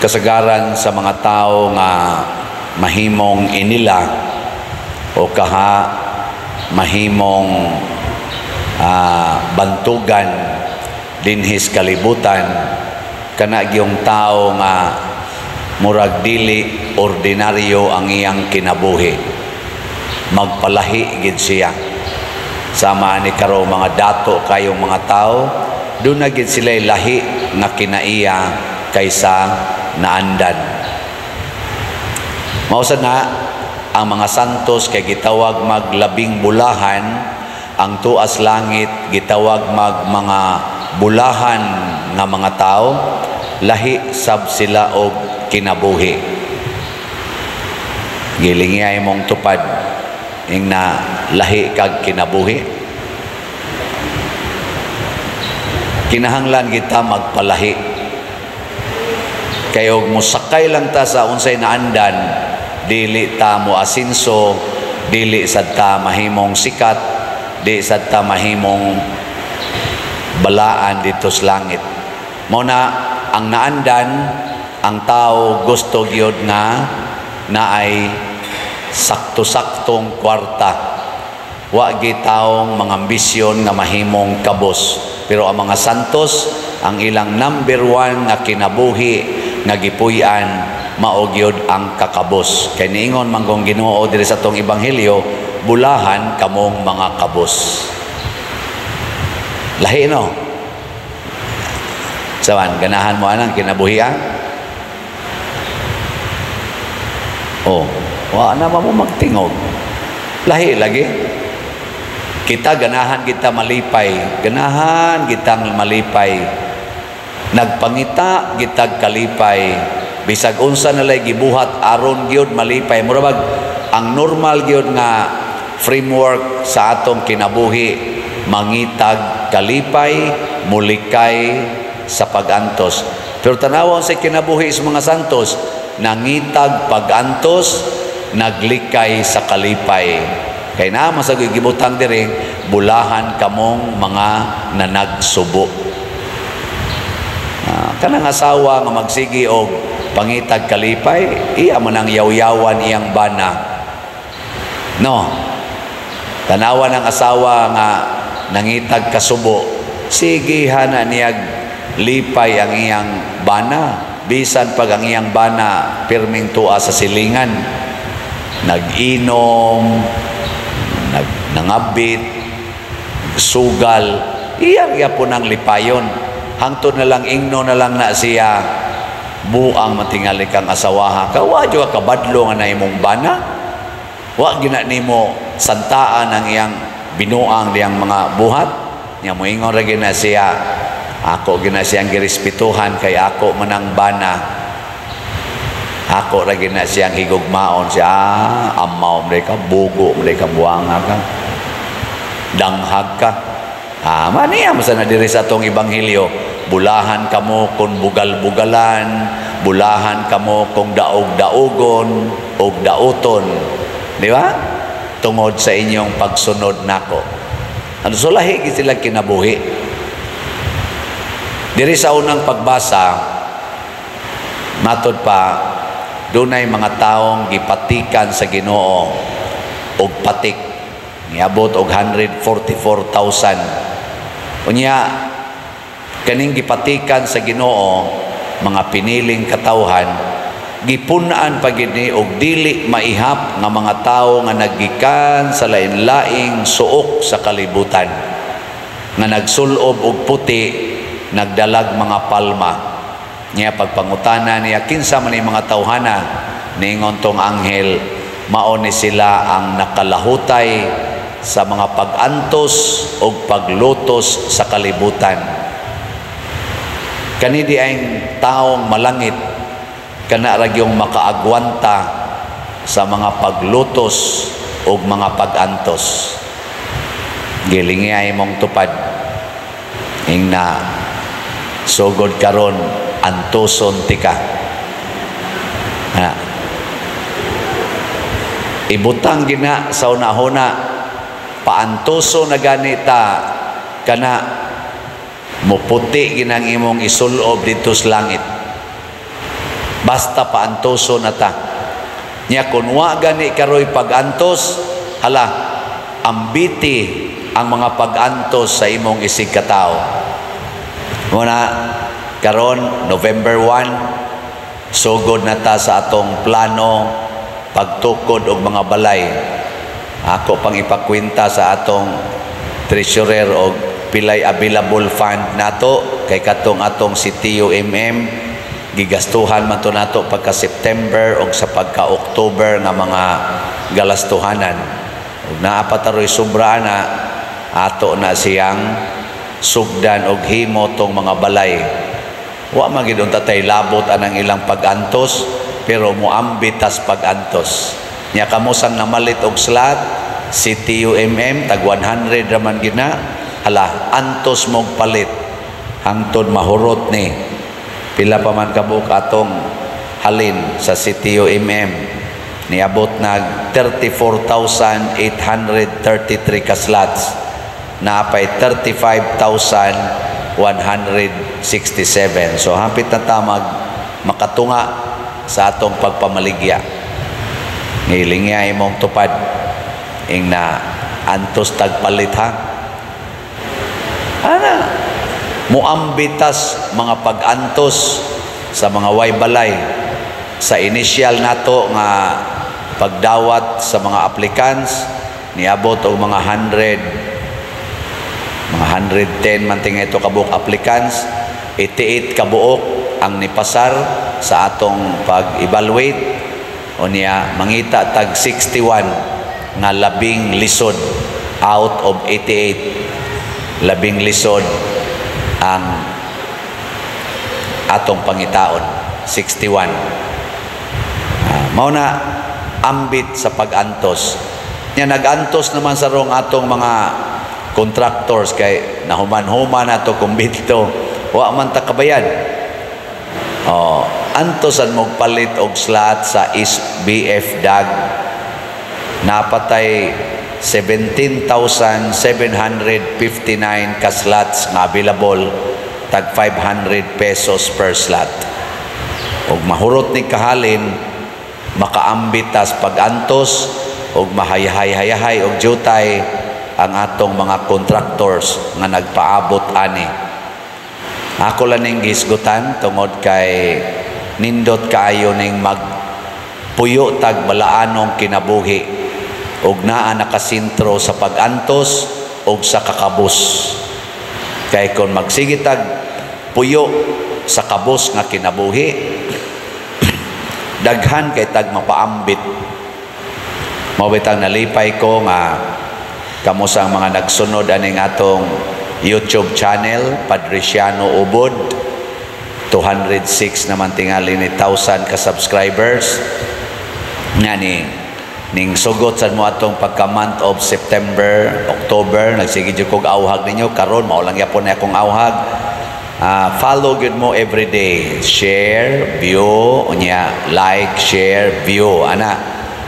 Kasagaran sa mga tao nga mahimong inila o kaha mahimong bantugan dinhis kalibutan, kana gyung tao nga murag dili ordinaryo ang iyang kinabuhi, magpalahi gid siya. Sama ni karo mga dato kayong mga tao, doon na gid sila lahi nga kinaiya kaysa naandan. Mao sad na ang mga santos kay gitawag maglabing bulahan, ang tuas langit gitawag mag mga bulahan nga mga tao, lahi sab sila og kinabuhi. Gilingi imong tupad, ingna lahi kag kinabuhi. Kinahanglan kita magpalahi. Kay og mosakay lang ta sa unsay naandan, dili ta mo asinso, dili sad ta mahimong sikat, di sad ta mahimong balaan dito sa langit. Mao na ang naandan, ang tao gusto gyud nga naay sakto-saktong kwarta. Wa gi taong mga ambisyon nga mahimong kabos. Pero ang mga santos, ang ilang number one nga kinabuhi nga gipuy-an, mao gyud ang kakabos. Kay niingon man kong Ginoo diri sa atong ebanghelyo, "Bulahan kamong mga kabos." Lahi, no? Sawan, ganahan mo anang kinabuhi, ah? Oh, wa na mo magtingog. Lahi lagi. Kita ganahan kita malipay, ganahan kitang malipay. Nagpangita gitag kalipay. Bisag unsa na lay gibuhat aron gyud malipay. Mura bag ang normal gyud nga framework sa atong kinabuhi, mangitag kalipay, mulikay sa pagantos. Pero tanawon sa kinabuhi sa mga santos, nangitag pagantos, naglikay sa kalipay. Kay naa man sa gibutang diri, "Bulahan kamong mga nanagsubo." Kanang asawa nga magsigi og pangitag kalipay, iya man ang yaw-yawan iyang bana. No. Tanawa ng asawa nga nangitag kasubo, sige hana niyag lipay ang iyang bana, bisan pag ang iyang bana pirming tuwa sa silingan, nag-inom, nangabit, sugal, iya po ng lipayon. Hangtod na lang ingno na lang na siya, "Buang matingali kang asawaha ka, wa ka kabadlo nga na imong bana, wa gina nimo santaan ang iyang binuang diyang mga buhat." Nya moingon ra gina siya, "Ako gina siyang girespetuhan kay ako manang bana, ako ra gina siyang higugmaon siya." "Ah, amaw mo ka, bugo mo ka, buanga ka, danghag ka." Ah, maniya mo na diri sa atong ebanghelyo, "Bulahan kamo kung bugal-bugalan, bulahan kamo kung daog-daugon og dauton." Di ba? Tungod sa inyong pagsunod nako. Ano, so lahi gid sila kinabuhi. Diri sa unang pagbasa, matod pa, dunay mga taong gipatikan sa Ginoo og patik. Niabot og 144,000. Unya, kaning gipatikan sa Ginoo, mga piniling katawhan, gipun-an pa gid ni og dili maihap nga mga tawo nga naggikan sa lain-laing suok sa kalibutan, nga nagsulob og puti, nagdalag mga palma. Niya pagpangutana niya, "Kinsa man ni mga tawhana?" Niingon tong anghel, "Mao ni sila ang nakalahutay sa mga pag-antos o paglutos sa kalibutan." Kani di ang taong malangit, kana ra gyung makaagwanta sa mga paglutos o mga pag-antos. Gilingi ay mong tupad, ingna, "Sugod karon antoson tika." Ha. Ibutang gina sa unahuna, paantoso na ganita kana muputi ginang imong isulob dito sa langit. Basta paantoso na ta. Nya kun wa gani karoy pag-antos, hala, ambiti ang mga pag-antos sa imong isig katao. Muna karon November 1, sugod na ta sa atong plano pagtukod og mga balay. Ako pang ipakwenta sa atong treasurer og pilay available fund nato, kay katong atong si TUMM gigastuhan man to nato pagka September og sa pagka October nga mga galastuhanan. Ug naa pa taroy sobra na, ato na siyang sugdan og himo tong mga balay. Wa man gid unta tay labot anang ilang pag-antos, pero moambit tas pag-antos. Nya kamo sang namalit og slot si TUMM, tag 100 raman gid na, hala, antos mong palit hangtod mahurot ni. Pila pa man kabuok atong halin sa CTUMM? Niabot nag 34,833 ka slots, naapay 35,167. So hapit na ta mag makatunga sa atong pagpamaligya. Ngilingya imong tupad ing na antos tagpalit ha. Ana muambitas mga pag-antos sa mga way balay. Sa initial nato nga pagdawat sa mga applicants, niabot og mga 100, mga 110 man tinga ito kabuok applicants. 88 kabuok ang nipasar sa atong pag-evaluate. Unya mangita tag 61 nga labing lisod. Out of 88, labing lisod ang atong pangitaon, 61. Mao na ambit sa pag-antos. Nya nag-antos naman sa rong atong mga contractors kay nahuman-human ato kumbinto, wa man ta kabayad. Oh, antosan mo palit og slot sa SBF DAG. Napatay 17,759 ka slots nga available, tag 500 pesos per slot. Og mahurot ni kahalin, makaambitas pag-antos og mahayhay-hayahay og jutay ang atong mga contractors nga nagpaabot ani. Ako lang ning gihisgutan tungod kay nindot kaayo ning magpuyo tag balaanong kinabuhi og naa nakasentro sa pag-antos og sa kakabos. Kay kon magsige tag puyo sa kabos nga kinabuhi, daghan kay tag mapaambit. Mao bitang nalipay ko nga kamo sa mga nagsunod aning atong YouTube channel, Padriciano Ubod. 206 naman tingali ni thousand ka subscribers nga ni ning sugot sad mo atong pagka month of September, October. Nagsige jud kog awhag ninyo. Karon mao lang gyapon na akong awhag. Follow gyud mo every day, share, view, unya like, share, view ana,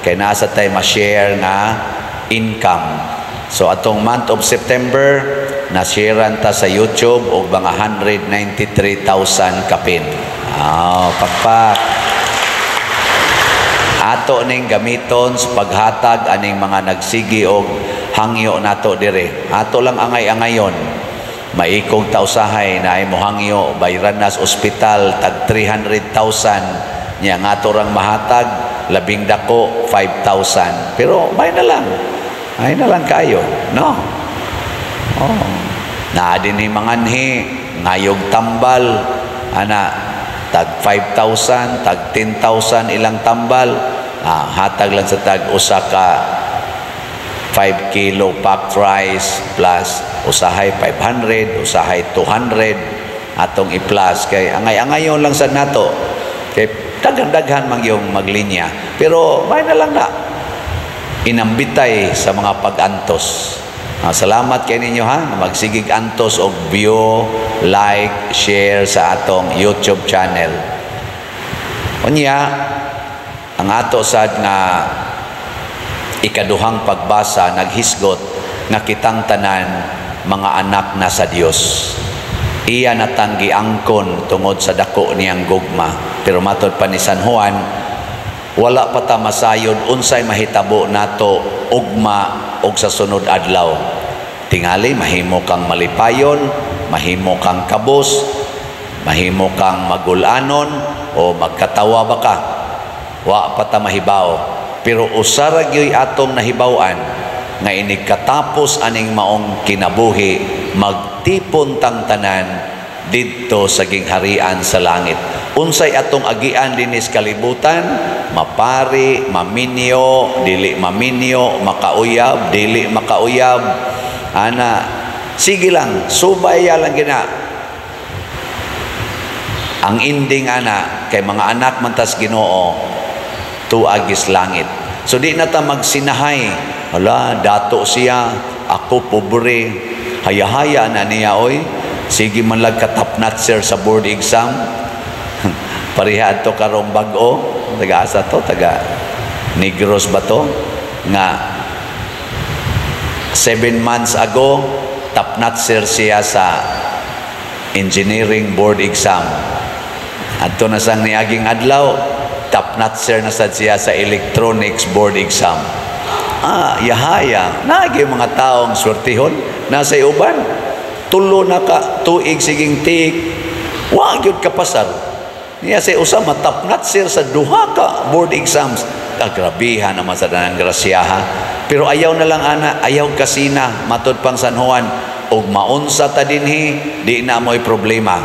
kay nasa tay ma-share nga income. So atong month of September, na-sharean ta sa YouTube og mga 193,000 kapin. Ah, pakpak. Ato ning gamiton sa paghatag aning mga nagsigi og hangyo nato dire. Ato lang angay-angayon. Maikog ta usahay na ay mohangyo bayran nas ospital tag 300,000, nya nga ato rang mahatag labing dako 5,000, pero may na lang, ay na lang kayo, no? Oh. Naa din ni manganhi ngayog tambal ana, tag 5,000, tag 10,000 ilang tambal. Hatag lang sa tag usa ka 5 kilo packed rice plus usahay 500, usahay 200 atong i-plus, kay angay-angayon lang sa nato, kay daghan-daghan man yung maglinya, pero may na lang na inambitay sa mga pag-antos. Salamat kay ninyo ha, magsigig antos og view, like, share sa atong YouTube channel. Unya, ang ato sad nga ikaduhang pagbasa naghisgot nga kitang tanan mga anak na sa Dios. Iya natang giangkon tungod sa dako niyang gugma. Pero matod pa ni San Juan, wala pa ta masayod unsay mahitabo nato ugma og sa sunod adlaw. Tingali mahimo kang malipayon, mahimo kang kabos, mahimo kang magulanon o magkatawa ba ka. Wa pa ta mahibaw. Pero usa ra gyud atong nahibaw-an, nga inig katapos aning maong kinabuhi, magtipon tang tanan didto sa gingharian sa langit. Unsay atong agian dinis kalibutan, mapari, maminyo, dili maminyo, makauyab, dili makauyab, ana, sige lang, subay lang gina. Ang ending ana kay mga anak man tas Ginoo, tuagis langit. So di na ta magsinahay. Hala, dato siya, ako pobre. Hayahaya na niya oy. Sige man lag ka top notcher sa board exam. Pareha adto karong bag-o, taga asa to, taga Negros ba to? Nga 7 months ago, top notcher siya sa engineering board exam. Adto na sang niaging adlaw, top notcher na sad siya sa electronics board exam. Ah, yahaya. Naagi mga taong swertihon nasa uban. 3 na ka tuig siging tik. Wa gyud kapasar. Niya say usa ma-top notcher sa duha ka board exams. Kagrabihan naman sa danang grasyaha. Pero ayaw na lang ana, ayaw kasina, matod pang San Juan, og maunsa ta dinhi, di na mo'y problema.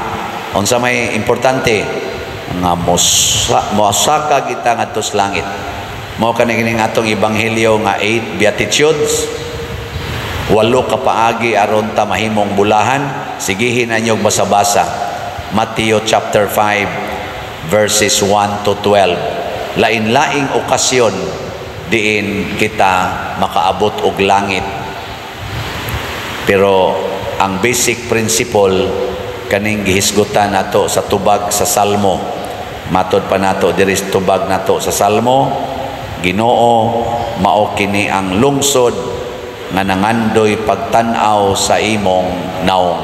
Unsa may importante nga mosaka kita ngadto sa langit. Mao kani kining atong ebanghelyo nga eight beatitudes. Walo ka paagi aron ta mahimong bulahan. Sigihin na niyo basa-basa. Matthew chapter 5 verses 1 to 12. Lain-laing okasyon diin kita makaabot og langit. Pero ang basic principle kaning gihisgutan nato sa tubag sa Salmo. Matod pa nato diri sa tubag nato sa Salmo, "Ginoo, mao kini ang lungsod nga nangandoy pagtan-aw sa imong naong."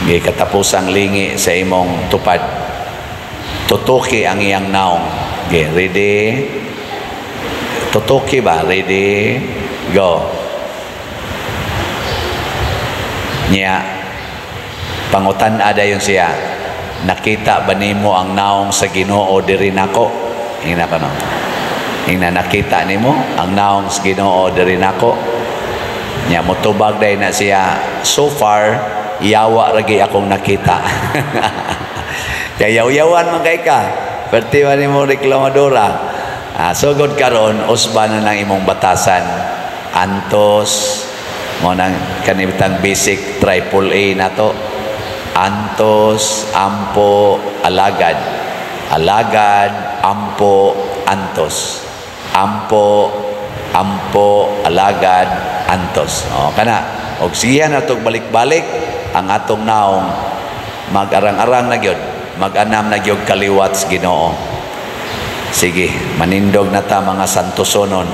Gi katapusang lingi sa imong tupad. Tutuki ang iyang naong. Gi, ready? Tutuki ba? Ready? Go. Niya, pangutan-a dayon siya, "Nakita ba nimo ang naong sa Ginoo diri nako?" Ingna ko no. Ingna, "Nakita nimo ang naong sa Ginoo diri nako?" Nya motubag day na siya, "So far yawa ragi akong nakita." Kay yaw-yawan man kay ka. Perti man nimo reklamadora. Ah, sugod karon usba na ng imong batasan. Antos mo nang kanibitang basic triple A nato. Antos, ampo, alagad. Alagad, ampo, antos. Ampo, ampo, alagad, antos. O, kana. Og siya na balik-balik ang atong naong mag-arang-arang na gyud, mag-anam na gyud kaliwat sa Ginoo. Sige, manindog na ta, mga santosonon.